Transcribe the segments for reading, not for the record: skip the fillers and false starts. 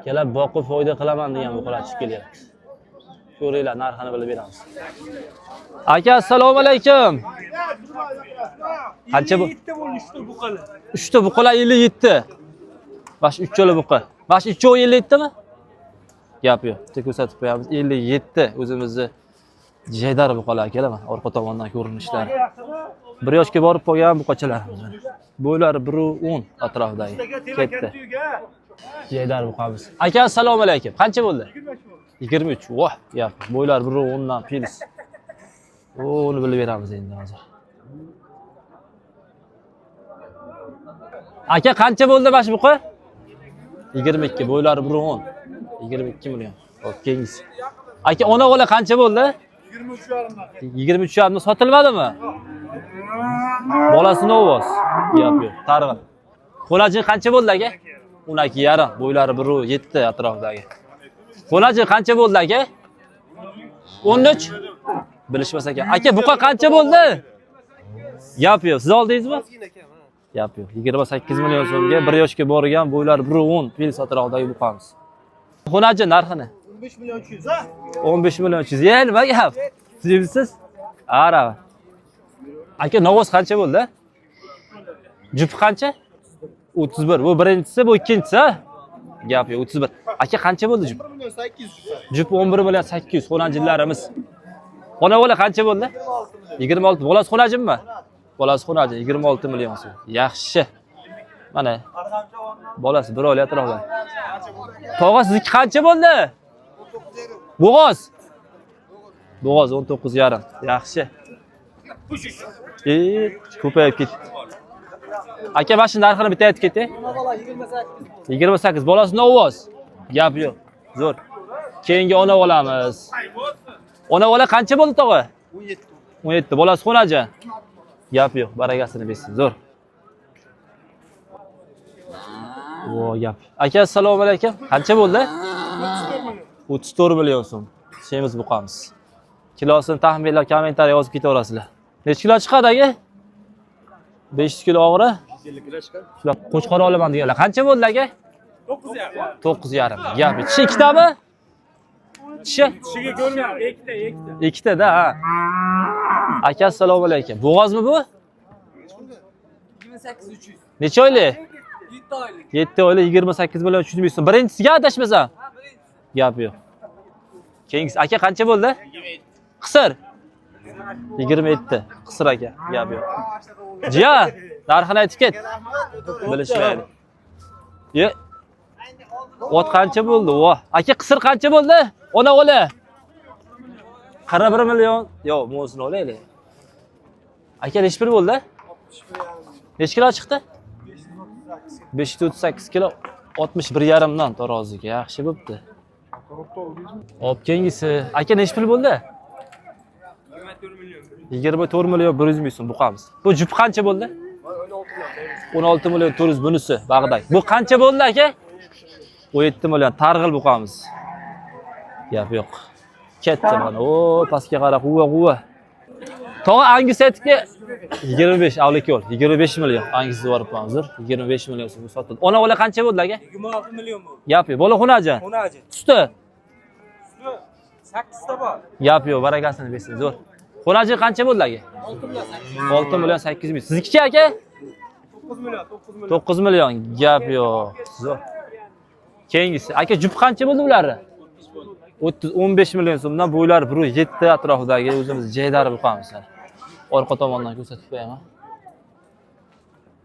Kelib boqib foyda qilaman degan buqalar chiqib kelyapti. Ko'ringlar, narxini bilib beramiz. Aka, assalomu alaykum. Qancha bu? 57 bo'ldi, 3 ta buqalar. 3 ta buqalar 57. Bash uchala buqa. Bash uchovi 57 mi? Gap yo'q. Bitta ko'rsatib qo'yamiz. 57 o'zimizni jaydar buqalar kelaman. Orqa tomondan ko'rinishlari. Bir yoshga borib qolgan buqachalarimiz mana. Bo'ylari 1.10 atrofidagi. Ketdi. Jaydar buqamiz. Aka, assalomu alaykum. Qancha bo'ldi? 23. Voh, gap. Bo'ylari 1.10 dan pils. Uni bilib beramiz endi hozir. Aka, qancha bo'ldi mana shu buqa? 22, bo'ylari 1.10. 22 million. Hop, keyingisi. Aka, ona bola qancha bo'ldi? 23 yarimdan sotilmadimi? Bolasi novoz. Gap yo'q. Targ'in. Qo'lajin qancha bo'ldi aka? 12 yarim. Bo'ylari 1.7 atrofidagi. Qo'lajin qancha bo'ldi aka? 13. Bilishmas ekan. Aka, buqa qancha bo'ldi? Gap yo'q. Siz oldingizmi? Gap yo'q. 28 million so'mga bir yoshga borgan bo'ylari 1.10 pils atrofidagi buqamiz. Xo'naji narxini? 15 million 300 ha? 15 million 300. Ye, nima gap? Tuzimsiz? Ara. Aka, novoz qancha bo'ldi? Jupi qancha? 31. Bu birinchisi, bu ikkinchisi, ha? Gap yo'q, 31. Aka, qancha bo'ldi jup? 1 million 800. Jup 11 million 800 xo'najinlarimiz. Xona bola qancha bo'ldi? 26. Bolasi xonajinmi? Bolasi xonajin 26 million so'm. Yaxshi. Mana bolasi bir oylik atrofida. Tog'a, sizniki qancha bo'ldi? Bo'g'oz. Bo'g'oz 19,5. Yaxshi. E, ko'payib ketdi. Aka, mana shu narxini bitta aytib ketay. 28. Bolasi novoz. Gap yo'q. Zo'r. Keyingi ona olamiz. Ona bola qancha bo'ldi tog'a? 17. 17. Bolasi xo'naji. Gap yo'q, barakasini bersin. Zo'r. Vo gap. Aka, assalomu alaykum. Qancha bo'ldi? 34 million so'm. Semiz buqamiz. Kilosini taxminlab kommentariy yozib ketaverasizlar. Necha kilo chiqadi aka? 500 kilo og'iri? 50 kilo chiqadi. Shular qo'chqor olaman deganlar. Qancha bo'ldi aka? 9,5. 9,5. Gap. Tishi ikkitami? Tishi? Tishiga ko'rmayapti. Ikkita, ikkita. Ikkita-da, ha. Aka, assalomu alaykum. Bo'g'ozmi bu? 28 300. Necha oylik? 7 oylik. 7 oylik 28 million 300 ming so'm. Birinchisiga adashmasam. Ha, birinchisi. Gap yo'q. Keyingisi aka qancha bo'ldi? Qisir. 27. Qisir aka, gap yo'q. Jiya, narxini aytib ket. Bilishmaydi. Ye. Ot qancha bo'ldi? Voh. Aka, qisir qancha bo'ldi? Ona ola. 41 million. Yo'q, bunisini olaylik. Aka, nechi pul bo'ldi? Necha kilo chiqdi? 538 kilo 61,5 dan taroziga. Yaxshi bo'pti. Hop, keyingisi. Aka, nechi pul bo'ldi? 24 million 100 ming so'm buqamiz. Bu jup qancha bo'ldi? 16 million 400 bunisi Bag'dad. Bu qancha bo'ldi aka? 17 million targ'il buqamiz. Gap yo'q. Ketdi mana. O, pastga qarab quva quva. Tog'a Angus aytdiki 25 avlakol 25 million Angus borib hozir 25 million so'm sotildi. Ona bola qancha bo'ldi aka? 26 million bo'ldi. Gap yo'q. Bola xunajon. Xunaji. Suti. Suti 8 ta bor. Gap yo'q, barakasini bersin. Zo'r. Xunajon qancha bo'ldi aka? 6 million 800 ming. Siznikichi aka? 9 million, 9 million. 9 million. Gap yo'q. Zo'r. Keyingisi. Aka, jup qancha bo'ldi ularni? 30 15 million so'mdan bo'ylari 1.7 atrofidagi o'zimiz jaydari buqamiz. Orqa tomondan ko'rsatib qo'yaman.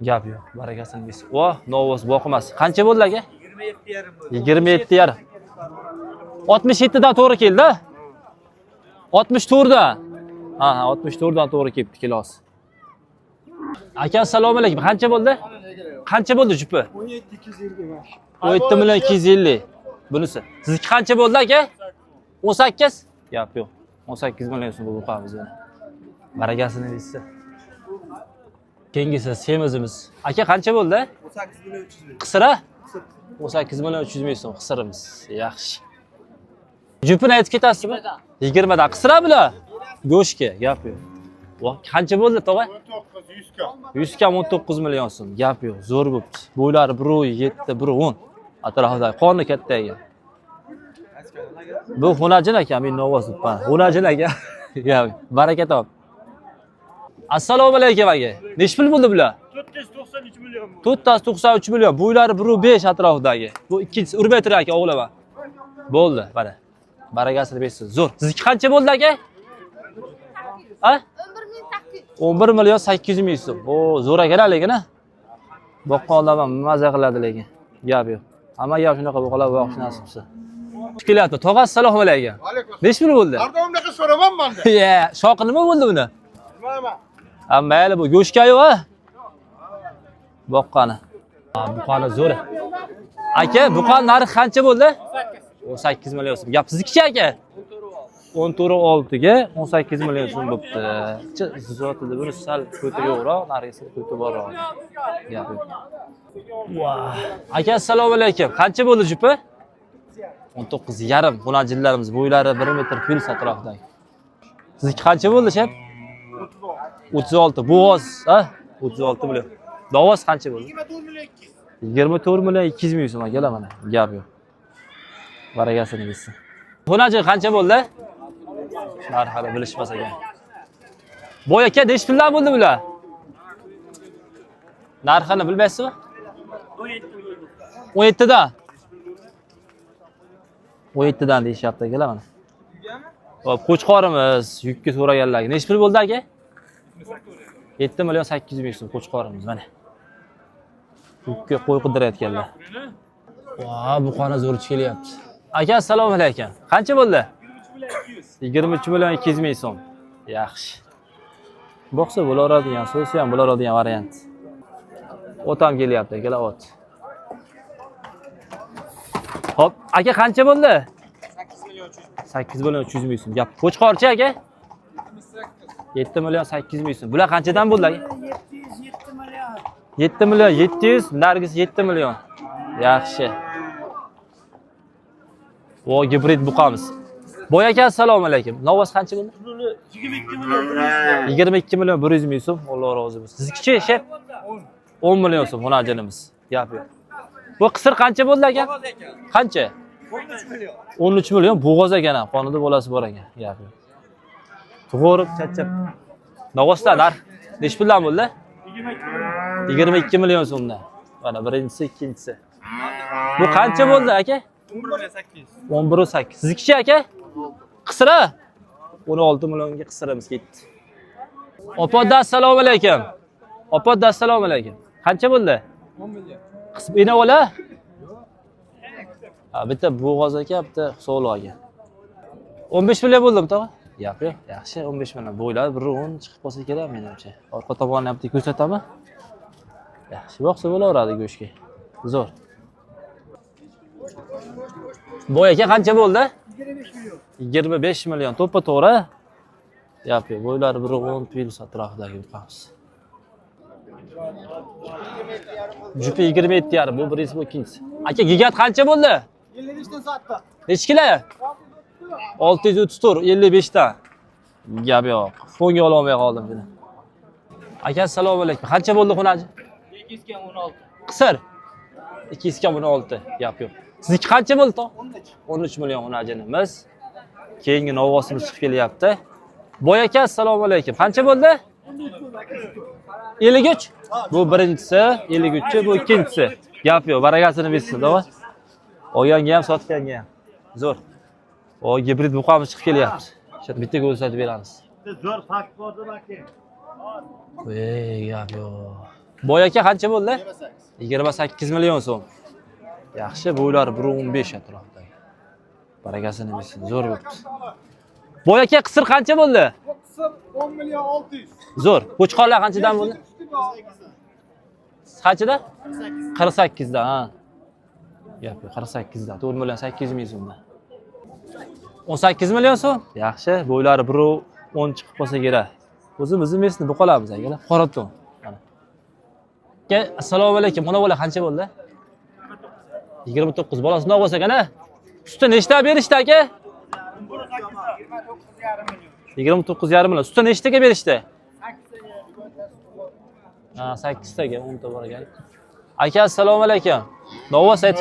Gap yo'q, barakasini bersin. Voh, novoz boqmas. Qancha bo'ldi aka? 27,5 bo'ldi. 27,5. 67 dan to'g'ri keldi. 64 dan. Ha, ha, 64 dan to'g'ri kelibdi kilosi. Aka, assalomu alaykum. Qancha bo'ldi? Qancha bo'ldi jupi? 17 250 emas. 17 million 250. Bunisi. Sizniki qancha bo'ldi aka? 18? Gap yo'q. 18 million so'm bo'lib qolamiz buni. Barakasini bersin. Keyingisi semizimiz. Aka, qancha bo'ldi? 18 million 300 ming. Qisira? 18 million 300 ming so'm qisirimiz. Yaxshi. Jupini aytib ketasizmi? 20 dan. Qisira bular? Go'shtga, gap yo'q. Voh, qancha bo'ldi tog'a? 19 100 kam. 100 kam 19 million so'm. Gap yo'q, zo'r bo'pti. Bo'ylari 1.7, 1.10. Atrofida qorni katta ekan. Bu xunajin ekan, men novoz debman. Xunajin ekan. Ya, baraka top. Assalomu alaykum aka. Nechi pul bo'ldi bular? 493 million bu. To'rttasi 93 million. Bo'ylari 1.5 atrofidagi. Bu ikkinchisi urmay turar aka, o'g'lama. Bo'ldi, mana. Barakasini bersin. Zo'r. Sizniki qancha bo'ldi aka? Ha? 11 million 800 ming so'm. O, zo'r ekan lekin ha. Boqqan odam ham maza qiladi lekin. Gap yo'q. Hamma gap shunaqa bo'lib boqish nasib qilsa. Kelyapti. Tog'a assalomu alaykum. Nechi pul bo'ldi? Har doim bunaqa so'ramam manda. Ya, shoqi nima bo'ldi buni? Nima? Ha, mayli bu go'shtga yo'q ha. Boqqani. Ha, buqani zo'r. Aka, buqani narxi qancha bo'ldi? 18 million so'm. Gap siznikichi aka? 14.6 ga 18 million so'm bo'pti. Zotida buni sal ko'ti yo'qroq, narigisi ko'ti borroq. Gap yo'q. Vah. Aka, assalomu alaykum. Qancha bo'ldi jupi? 19.5. Xunajinlarimiz bo'ylari 1 metr plyus atrofidagi. Sizniki qancha bo'ldi, shef? 36. Bo'g'oz, ha? 36 million. Davoz qancha bo'ldi? 24 million 200 ming so'm akalar mana. Gap yo'q. Barakasini bersin. Xunajin qancha bo'ldi? Narx hali bilishmas ekan. Boy aka, nechi puldan bo'ldi bular? Narxini bilmaysizmi? 17 dan. 17 dan deyishyapti akalar mana. Hop, qo'chqorimiz yukka so'raganlarga nechi pul bo'ldi aka? 7 million 800 ming so'm qo'chqorimiz mana. Yukka qo'y qidirayotganlar. Va, bu qona zo'r kelyapti. Aka, assalomu alaykum. Qancha bo'ldi? 23 million 200 ming so'm. Yaxshi. Boqsa bo'laveradigan, so'ysa ham bo'laveradigan variant. Ot ham kelyapti, akalar, ot. Hop, aka qancha bo'ldi? 8 million 300 ming so'm. Gap. Qo'chqorchi aka? 7 million 800 ming so'm. Bular qanchadan bo'ldi aka? 707 million. 7 million 700, nargisi 7 million. Yaxshi. O gibrid buqamiz. Boy aka, assalomu alaykum. Novoz qancha bo'ldi? 22 million 100. 22 million 100 ming so'm. Alloh rozi bo'lsin. Siznikichi, shef? 10 million so'm xonajinimiz. Gap yo'q. Bu qisir qancha bo'ldi aka? Qancha? 13 million. 13 million bo'g'oz ekan ham, qonida bolasi bor ekan. Gap yo'q. Tug'urib chachab. Novosda narx nechi puldan bo'ldi? 22 million so'mdan. Mana birinchisi, ikkinchisi. Bu qancha bo'ldi aka? 11 million 800. 11.8. Siznikichi aka? Qisira? 16 millionga qisiramiz ketdi. Opoda assalomu alaykum. Opoda assalomu alaykum. Qancha bo'ldi? 10 million. Qisib ina ola? Ha, bitta bo'g'oz aka, bitta sovliq aka. 15 million bo'ldimi tog'a? Yo'q, yo'q, yaxshi 15 million. Bo'ylari 1.10 chiqib qolsa kerak menimcha. Orqa tomonni ham bitta ko'rsataman. Yaxshi boqsa bo'laveradi go'shtga. Zo'r. Boy aka qancha bo'ldi? 25 million. 25 million. To'ppa to'g'ri. Yo'q, yo'q, bo'ylari 1.10 plyus atrofidagi buqamiz. Jupi 27.5, bu birinchisi, bu ikkinchisi. Aka, gigant qancha bo'ldi? 55 dan sotdi. Nechi kilo? 634, 55 ta. Gap yo'q. Fonga ololmay qoldim buni. Aka, assalomu alaykum. Qancha bo'ldi xunaji? 2 16. Qisir. 2 16. Gap yo'q. Sizniki qancha bo'ldi to? 13 million xunajinimiz. Keyingi novvosimiz chiqib kelyapti. Boy aka, assalomu alaykum. Qancha bo'ldi? 53. Bu birinchisi, 53, bu ikkinchisi. Gap yo'q, barakasini bersin, to'g'ri? Olganga ham, sotganga ham. Zo'r. O, gibrid buqamiz chiqib kelyapti. Shu bitta ko'rsatib beramiz. Zo'r fakt bordi aka. Ey, gap yo'q. Boy aka qancha bo'ldi? 28 million so'm. Yaxshi, bo'ylari 1.15 atrofidagi. Barakasini bersin, zo'r bo'pti. Boy aka, qisir qancha bo'ldi? Bu qisir 10 million 600. Zo'r. Qo'chqorlar qanchadan bo'ldi? Qanchada? 48 dan, ha. Gap yo'q, 48 dan. 4 million 800 ming so'mdan. 18 million so'm. Yaxshi, bo'ylari 1.10 chiqib qolsa kerak. O'zimizni mesni buqolamiz akalar. Qoraton. Mana. Aka, assalomu alaykum. Ona bola qancha bo'ldi? 29. Bolasi nima bo'lsa ekan, a? Suti nechta berishdi aka? 29,5 million. Suti nechtaga berishdi? Ha, 8 taga, 10 ta bor ekan. Aka, assalomu alaykum. Novvos aytib